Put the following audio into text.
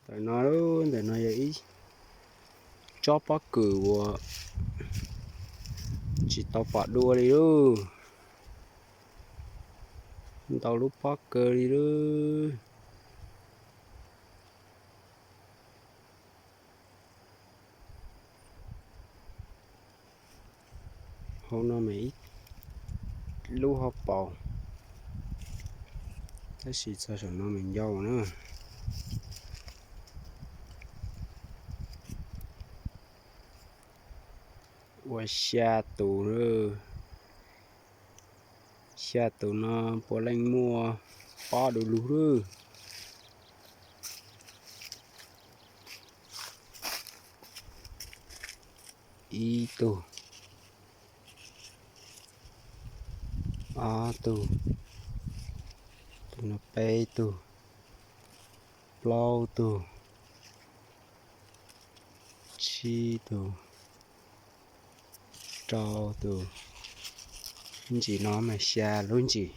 Ntawm no, ntawm no yog ib tsob pob kws uas tsis tau pom dua li lauj. Ntau lub pob kawg li lauj. Hauv no mas ib lub hauv paus, tab sis txog saum no mas ncau na. Ua xya tus, xya tus no puav leej muaj pob du lug lawm. Ib tug, ob tug, tus no peb tug, plaub tug, tsib tug, rau tus. Lub ntsis no mas xya lub ntsis.